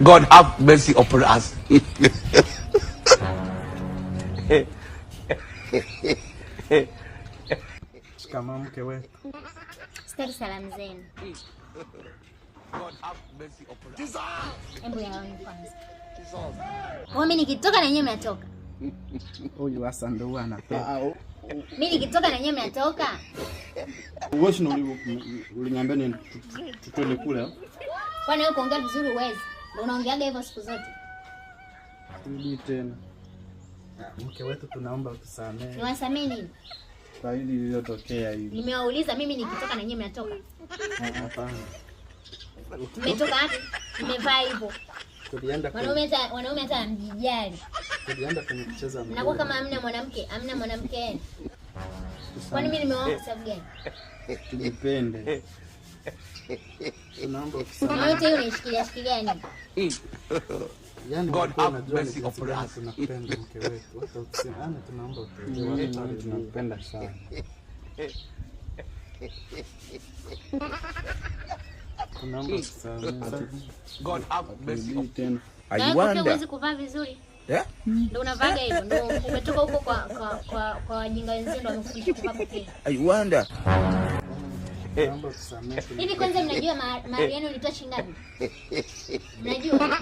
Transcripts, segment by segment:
God have mercy upon us. Shikamoo mke wetu. Sitaki salamu zenu. God have mercy upon us. Hebu yaoni kwanza. Kwa mimi nikitoka na nyewe mnatoka. Huyu hasa ndo huwa anapenda. Mimi nikitoka na nyewe mnatoka. Wewe si uliniambia ni tutende kule. Kwani wewe kuongea vizuri huwezi? Ndio unaongeaga hivyo siku zote. Rudi tena. Mke wetu tunaomba utusamehe Niwasamehe nini? Kwa hili lililotokea hivi. Nimewauliza mimi nikitoka na nyewe mnatoka. Hapana. Mmetoka wapi? Mmevaa hivyo. Tulienda kwenye, Wanaume hata hamjijali. tulienda kwenye kucheza mpira. Mnakuwa kama hamna mwanamke, hamna mwanamke yenu. Kwani mimi nimeoa kwa sababu gani? Tujipende. Tunaomba Na utusamehe. yote hiyo unaishikilia shikilia nini? Yaani God ulikuwa have unajua ni mercy jinsi upon gani us. tunakupenda mke wetu. Hata ukisema tunaomba utuelewe. Tunakupenda sana. Tunaomba utusamehe. God have mercy upon Tena. Na wewe kofia huwezi kuvaa vizuri. Ndio unavaga hivyo, ndio umetoka huko kwa wajinga wenzio ndio wamekufundisha kuvaa kofia. I wonder. Tunaomba utusamehe. Hivi kwanza mnajua mahari yenu ilitoa shilingi ngapi? Mnajua?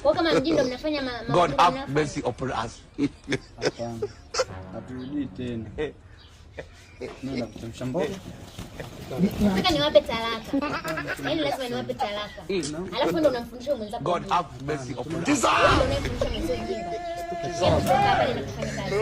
Kwa kama mjini ndio mnafanya God have mnafanya. mercy upon us. Hapana. Haturudii tena. Nenda kuchemsha mboga. Nataka niwape talaka. Yaani lazima niwape talaka. Alafu ndio unamfundisha mwenzako. God ujinga. have mercy upon us. Wewe ndio unayefundisha mwenzio ujinga. Hebu toka hapa nenda kufanya kazi.